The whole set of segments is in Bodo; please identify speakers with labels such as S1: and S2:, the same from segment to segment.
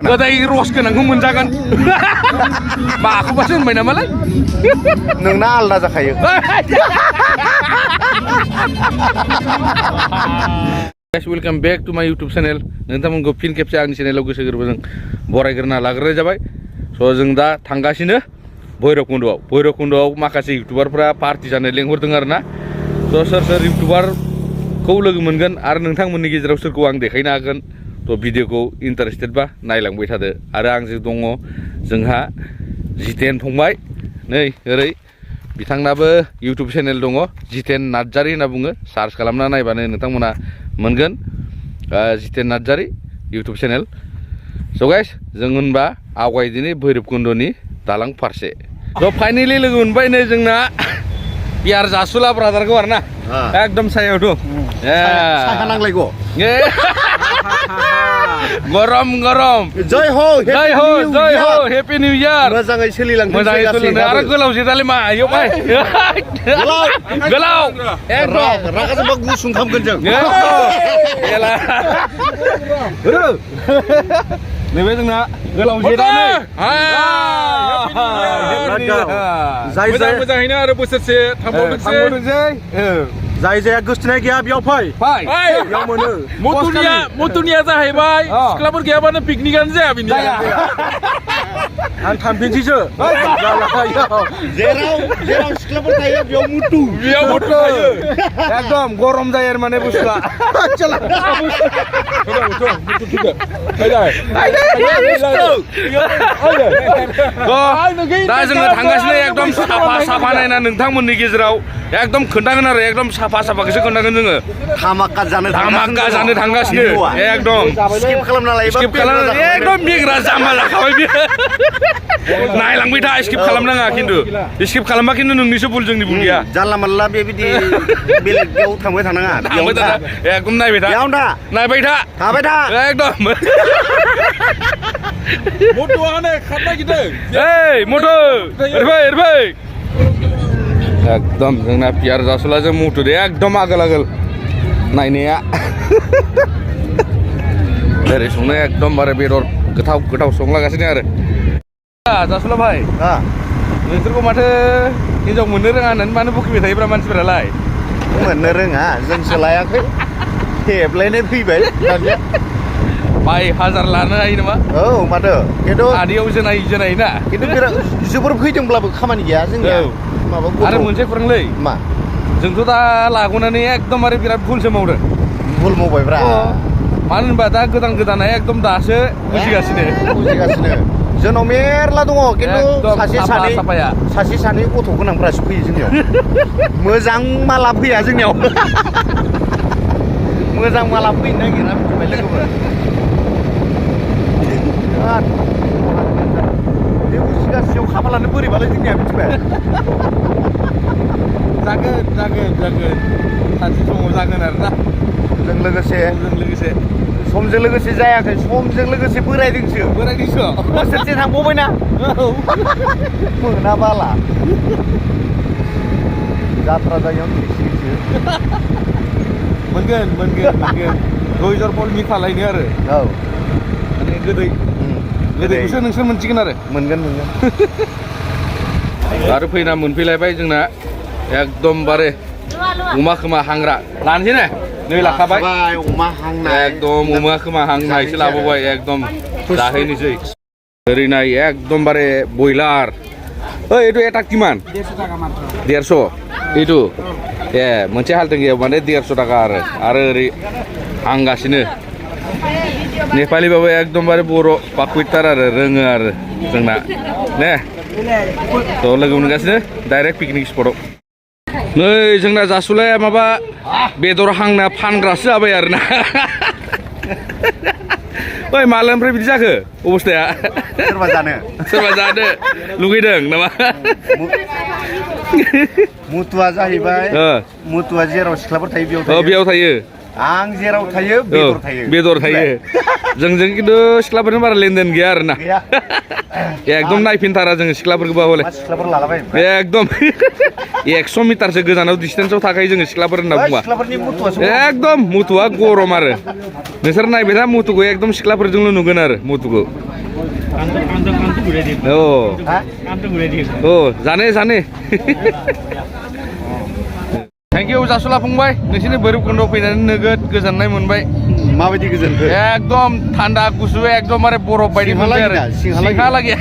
S1: गोदै रस गोनांखौ मोनजागोन माखौबासो होनबाय नामालाय
S2: नोंना आलदा जाखायो
S1: Guys, welcome back to my YouTube channel. नोंथांमोनखौ फिन खेबसे आंनि चेनेलाव गोसो गोरबोजों बरायग्रोना लाग्रोनाय जाबाय। स' जों दा थांगासिनो भैरबकुन्द'आव माखासे इउटुबारफ्रा पार्टि जानो लेंहरदों आरोना। स' सोर सोर इउटुबारखौ लोगो मोनगोन आरो नोंथांमोननि गेजेराव सोरखौ आं देखायनो हागोन थ' भिडिअखौ इन्टारेस्टेडबा नायलांबाय थादो। आरो आंजों दङ जोंहा जितेन फंबाय, नै ओरै बिथांनाबो इउटुब चेनेल दङ, जितेन नार्जारि होनना बुङो। सार्च खालामना नायबानो नोंथांमोना मोनगोन जितेन नार्जारि इउटुब चेनेल। स' गाइस जों होनबा आवगायदिनि भैरबकुन्द'नि दालां फारसे। स' फाइनेलि लोगो मोनबाय नै जोंना पियार जासुला ब्रादारखौ आरोना एकदम सायावथ'
S2: साहा नांलायगौ
S1: गरम गरम
S2: जय हो
S1: जय हो जय हो हेपि निउ इयार
S2: मोजाङै सोलिलांथों
S1: मोजाङै सोलिनो आरो गोलाव जेदाले मा आयौ फाय गोलाव एकदम
S2: रागा जोंबा गुसुं खामगोन जों
S1: एला नैबे जोंना गोलाव जेदानो
S2: जाय जाय
S1: मोजाङैनो आरो बोसोरसे थांबावदोंसै
S2: जाय जाया गोसथोनाय गैया बेयाव फै बेयाव मोनो
S1: मटुनिया जाहैबाय सिख्लाफोर गैयाबानो पिकनिकानो जाया बिनि
S2: आं थांफिनसैसो जेराव सिख्लाफोर थायो बेयाव मुटु
S1: एकदम गरम जायो आरो माने बुस्थुआ दा जोङो थांगासिनो एकदम साफा नायना नोंथांमोननि गेजेराव एकदम खोन्थागोन आरो एकदम साफाखौसो खोन्थागोन जोङो
S2: धामाका जानो
S1: थांगासिनो एकदम
S2: स्किप खालामना लायोबा
S1: एकदम बेग्रा जाम्बा जाखाबाय बे नायलांबाय था स्किप खालामनाङा खिन्थु स्किप खालामबा खिन्थु नोंनिसो भुल जोंनि भुल गैया
S2: जानला मानला बेबायदि बेलेगाव थांबाय थानाङा
S1: एकदम नायबाय था नायबाय था
S2: थाबाय था
S1: एकदम
S3: मटुआनो खारनाय गिदों
S1: ओइ मटु ओरै एकदम जोंना पियार जासुलाजों मटु दे एकदम आगोल नायनाया ओरै संनाया एकदमबारे बेदर गोथाव संलागासिनो आरो जासुला भाई नोंसोरखौ माथो हिनजाव मोननो रोङा होननानै मानो बुखिबाय थायोब्रा मानसिफोरालाय
S2: मोननो रोङा जोंसो लायाखै हेबलायनाय फैबाय
S1: बाय हाजार लानो हायो नामा
S2: औ माथो खिन्थु
S1: आदैयाव जोनाय ना
S2: खिन्थु बिराद जोबोर फैदोंब्लाबो खामानि गैया जोंनिया माबा
S1: आरो मोनसे फोरोंलै
S2: मा
S1: जोंथ' दा लागोनानै एकदमबारे बिराद भुलसो मावदों
S2: भुल मावबायब्रा
S1: मानो होनबा दा गोदाना एकदम दासो बुजिगासिनो
S2: जोंनाव मेरला दङ खिन्थु सासे सानै गथ' गोनांफ्रासो फैयो जोंनियाव मोजां माला फैया जोंनियाव मोजां माला फैनो नागिरा मिथिबाय लोगोफोर बे उजिगासेयाव खाफालानो बोरैबालाय जोंनिया मिथिबाय
S1: जागोन सानसे समाव जागोन आरोना
S2: जों लोगोसे समजों लोगोसे जायाखै समजों लोगोसे बोरायदोंसो बोसोरसे थांबावबायना मोना बाला जात्रा जायगायाव थैसो
S1: मोनगोन गयजर फल मिथालायनो आरो माने गोदैखौसो नोंसोर मोनसिगोन आरो
S2: मोनगोन
S1: आरो फैना मोनफैलायबाय जोंना एकदमबारे अमा खोमा हांग्रा लानोसै ने नै लाखाबाय
S2: अमा हांनाय
S1: एकदम अमा खोमा हांनायसो लाबोबाय एकदम जाहैनोसै ओरै नाय एकदमबारे बयलार ओइ एटु एटा किमान 150 एटु ए मोनसे हालदों गैया माने 150 टाका आरो ओरै हांगासिनो नेपालिबाबो एकदमबारे बर' पाकुइटार आरो रोङो आरो जोंना ने थ' लोगो मोनगासिनो डाइरेक्ट पिकनिक स्पटआव नै जोंना जासुलाया माबा बेदर हांना फानग्रासो जाबाय आरोना ओइ मालानिफ्राय बिदि जाखो अबस्थाया
S2: सोरबा जानो
S1: लुगैदों नामा
S2: मुतुआ जाहैबाय मुतुआ जेराव सिख्लाफोर थायो
S1: बेयाव थायो
S2: आं जेराव थायो बेदर थायो
S1: जोंजों खिन्थु सिख्लाफोरजों बारा लेनदेन गैया आरोना एकदम नायफिनथारा जोङो सिख्लाफोरखौबा हले एकदम 100 मिटारसो गोजानाव डिस्टेन्सआव थाखायो जोङो सिख्लाफोर होनना बुंबा एकदम मुतुआ गरम आरो नोंसोर नायबाय था मुतुखौ एकदम सिख्लाफोरजोंल' नुगोन आरो मुतुखौ जाने थेंक इउ जासुला फंबाय नोंसिनि भैरबकुन्द फैनानै नोगोद गोजोननाय मोनबाय
S2: माबायदि गोजोनखो
S1: एकदम थान्दा गुसु एकदमबारे बरफ बायदि मोनबाय आरो सिंहालागै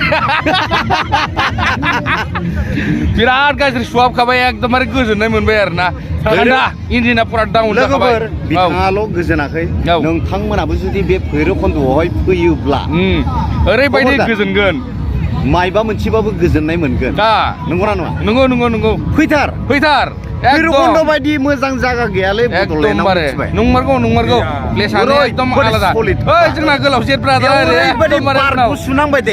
S1: बिराद गाज्रि सुहाबखाबाय एकदमबारे गोजोननाय मोनबाय आरो ना थान्दा इन्जिना पुरा डाउन जाखाबाय
S2: बिथाङाल' गोजोनाखै नोंथांमोनाबो जुदि बे भैरबकुन्दआवहाय फैयोब्ला
S1: ओरैबायदि गोजोनगोन
S2: मायबा मोनसेबाबो गोजोननाय मोनगोन
S1: दा
S2: नंगौना नङा
S1: नंगौ
S2: फैथार भैरबकुन्द बायदि मोजां जायगा गैयालै बड'लेण्डआव मिथिबाय
S1: नंमारगौ प्लेसआनो एकदम आलादा ओइ जोंना गोलाव जेट ब्रादार
S2: ओरैबायदि बार गुसु नांबाय दे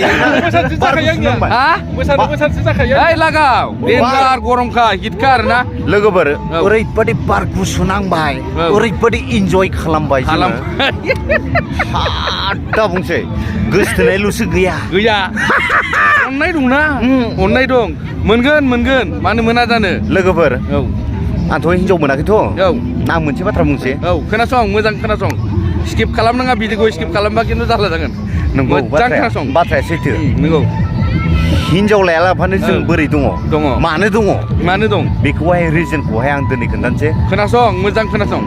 S3: बोसोरसे जाखायो
S1: ओइ लागाव देन्जार गरमखा हिटखा आरोना
S2: लोगोफोर ओरैबायदि बार गुसु नांबाय ओरैबायदि इन्जय खालामबाय दा बुंसै गोसथोनायल'सो गैया अननाय दंना अननाय दं मोनगोन मानो मोना जानो लोगोफोर आंथ' हिनजाव मोनाखैथ' आं मोनसे बाथ्रा बुंसै
S1: खोनासं मोजां खोनासं स्किप खालामनाङा भिडिअखौ स्किप खालामबा खिन्थु जारला जागोन
S2: नंगौ बाथ्राया सैथो
S1: नंगौ
S2: हिनजाव लायालाफानो जों बोरै दङ मानो दं बेखौहाय रिजनखौहाय आं दिनै खोन्थानोसै
S1: खोनासं मोजां खोनासं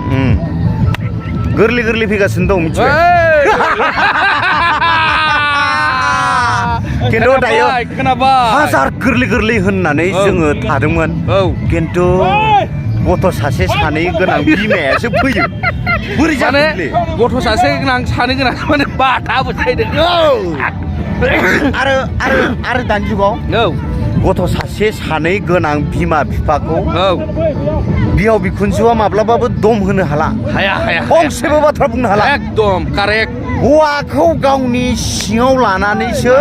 S2: गोरलै फैगासिनो दं मिथिबाय खिन्थु दायो हाजार गोरलै होननानै जोङो थादोंमोन खिन्थु गथ' सासे सानै गोनां बिमायासो फैयो बोरै जानो
S1: गथ' सासे गोनां सानै गोनां माने बाथाबो थायदों
S2: आरो दानि जुगाव गथ' सासे सानै गोनां बिमा बिफाखौ बिहाव बिखुनजोआ माब्लाबाबो दम होनो हाला
S1: हाया
S2: फंसेबो बाथ्रा बुंनो हाला
S1: एकदम कारेक्ट
S2: हौवाखौ गावनि सिङाव लानानैसो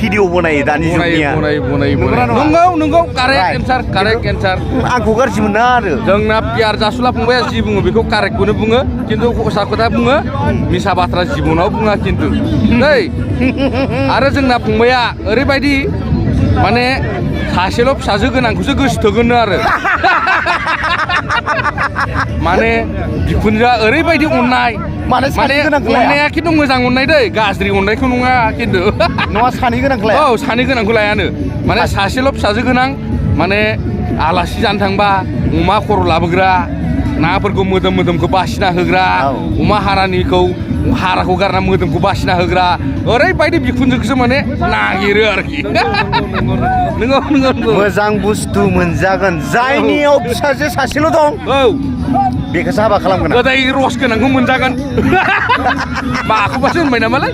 S2: भिडिअ बनायो दानि जुगनिया
S1: नंगौ कारेक्ट एन्सार
S2: आंखौ गाज्रि मोना आरो
S1: जोंना पियार जासुला फंबाया जि बुङो बेखौ कारेक्टखौनो बुङो खिन्थु हसा खोथा बुङो मिसा बाथ्रा जिबनाव बुङा खिन्थु नै आरो जोंना फंबाया ओरैबायदि माने सासेल' फिसाजो गोनांखौसो गोसोथोगोननो आरो माने बिखुनजोआ ओरैबायदि अननाय माने अननाया खिन्थु मोजां अननाय दै गाज्रि अननायखौ नङा खिन्थु
S2: नङा सानै गोनांखौ लाया
S1: सानै गोनांखौ लायानो माने सासेल' फिसाजो गोनां माने आलासि जानो थांबा अमा खर' लाबोग्रा नाफोरखौ मोदोमखौ बासिना होग्रा अमा हाराखौ गारना मोदोमखौ बासिना होग्रा ओरैबायदि बिखुनजोखौसो माने नागिरो आरोखि नंगौ
S2: मोजां बुस्थु मोनजागोन जायनियाव फिसाजो सासेल' दं बेखौसो हाबा खालामगोन
S1: गोदै रस गोनांखौ मोनजागोन माखौबासो होनबाय नामालाय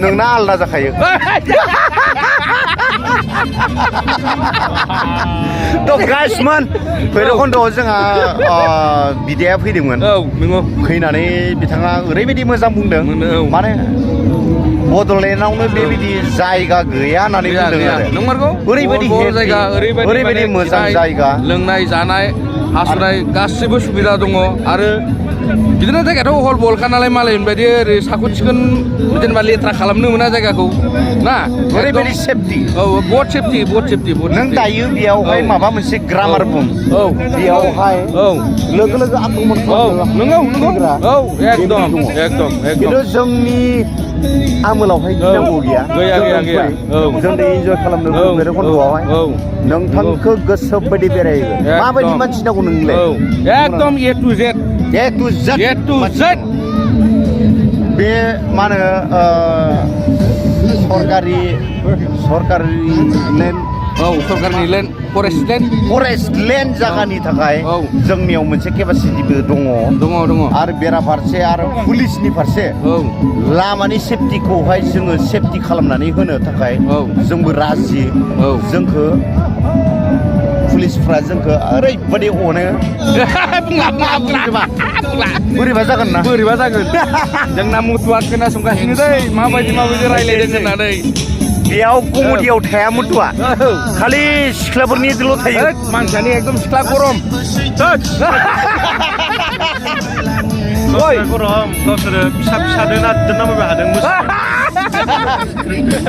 S2: नोंना आलादा जाखायो गाइसमोन भैरबकुन्दआव जोंहा बिदाया फैदोंमोन फैनानै बिथाङा ओरैबायदि मोजां बुंदों माने बड'लेण्डआवनो बेबायदि जायगा गैया होननानै बुंदों आरो
S1: नंमारगौ
S2: ओरैबायदि मोजां जायगा
S1: लोंनाय जानाय हासुनाय गासिबो सुबिदा दङ आरो बिदिनो जायगायाथ' हल बलखा नालाय मालायनि बायदि ओरै साखोन सिखोन जेनेबा लेथ्रा खालामनो मोना जायगाखौ ना
S2: ओरैबायदि सेफटि
S1: बहुत सेफटि
S2: नों दायो बेयावहाय माबा मोनसे ग्रामार बुं बेयावहाय लोगो आक्रमन
S1: नंगौ एकदम
S2: खिन्थु जोंनि आमोलावहाय गिनांगौ गैया जों इन्जय खालामनो भैरबकुन्दआवहाय नोंथांखौ गोसो बायदि बेरायगोन माबायदि मानसि नांगौ नोंलाय
S1: एकदम ए टु जेड
S2: बे मा होनो सरकारि
S1: लेन्ड फरेस्ट लेन्ड जायगानि थाखाय
S2: जोंनियाव मोनसे केपासिटिबो दङ आरो बेराफारसे आरो पुलिसनि फारसे लामानि सेफटिखौहाय जोङो सेफटि खालामनानै होनो थाखाय जोंबो राजि जोंखौ पुलिसफ्रा जोंखौ ओरैबायदि अनो बोरैबा जागोन
S1: जोंना मुथुआ खोनासंगासिनो दै माबायदि रायलायदों होननानै
S2: बेयाव कमेडियाव थाया मुथुआ खालि सिख्लाफोरनिल' थायो
S1: मानसियानो एकदम सिख्ला गरम
S3: गरम गावसोरो फिसा दोनना हादों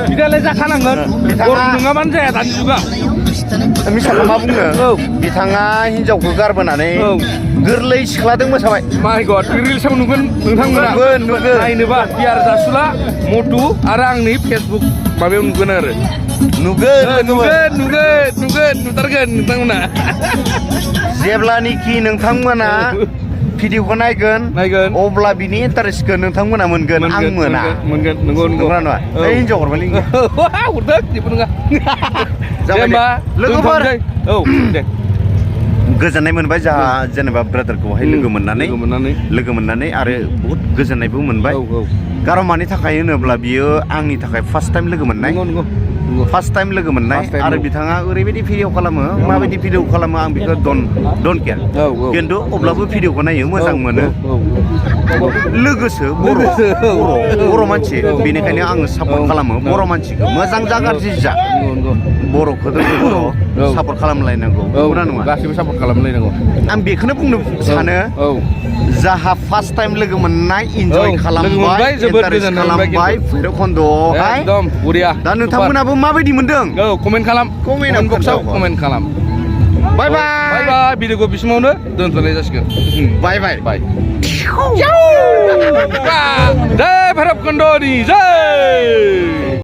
S1: बिदालाय जाखानांगोन गरम नङाबानो जाया दानि जुगाव
S2: मिसाखौ मा बुङो
S1: औ
S2: बिथाङा हिनजावखौ गारबोनानै
S1: औ
S2: गोरलै सिख्लाजों मोसाबाय
S1: माय गड रिल्सआव नुगोन नोंथांमोना
S2: नुगोन
S1: नायनोबा पियार जासुला मटु आरो आंनि फेसबुक माबायाव नुगोन आरो नुगोन नुथारगोन नोंथांमोना
S2: जेब्लानिखि नोंथांमोना भिडिअखौ नायगोन अब्ला बिनि इन्टारेस्टखौ नोंथांमोना मोनगोन आं मोना
S1: मोनगोन नंगौ
S2: नङा हिनजाव हरबाय
S1: हरदो जेबो नङा दे होमबा
S2: लोगोफोर
S1: औ दे
S2: गोजोननाय मोनबाय जोंहा जेनेबा ब्रादारखौहाय लोगो मोननानै आरो बहुद गोजोननायबो मोनबाय खारन मानि थाखाय होनोब्ला बियो आंनि थाखाय फार्स्ट टाइम लोगो मोननाय फार्स्ट टाइम लोगो मोननाय आरो बिथाङा ओरैबायदि भिडिअ खालामो माबायदि भिडिअ खालामो आं बेखौ डन्ट केयार खिन्थु अब्लाबो भिडिअखौ नायो मोजां मोनो लोगोसो बर' मानसि बेनिखायनो आङो सापर्ट खालामो बर' मानसिखौ मोजां जा गाज्रि जा बर'खौ बर' सापर्ट खालामलायनांगौ नंगौना नङा
S1: गासिबो सापर्ट खालामलायनांगौ आं
S2: बेखौनो बुंनो सानो जाहा फार्स्ट टाइम लोगो मोननाय इन्जय खालामबाय
S1: जोबोद गोजोननाय
S2: खालामबाय भैरबखुन्दआवहाय
S1: एकदम बरिया
S2: दा नोंथांमोनाबो माबायदि मोनदों
S1: कमेन्ट खालाम कमेन्ट बक्सआव कमेन्ट खालाम बाय बाय भिडिअखौ बिसिमावनो दोनथ'नाय जासिगोन बाय जय भैरबकुन्दनि जय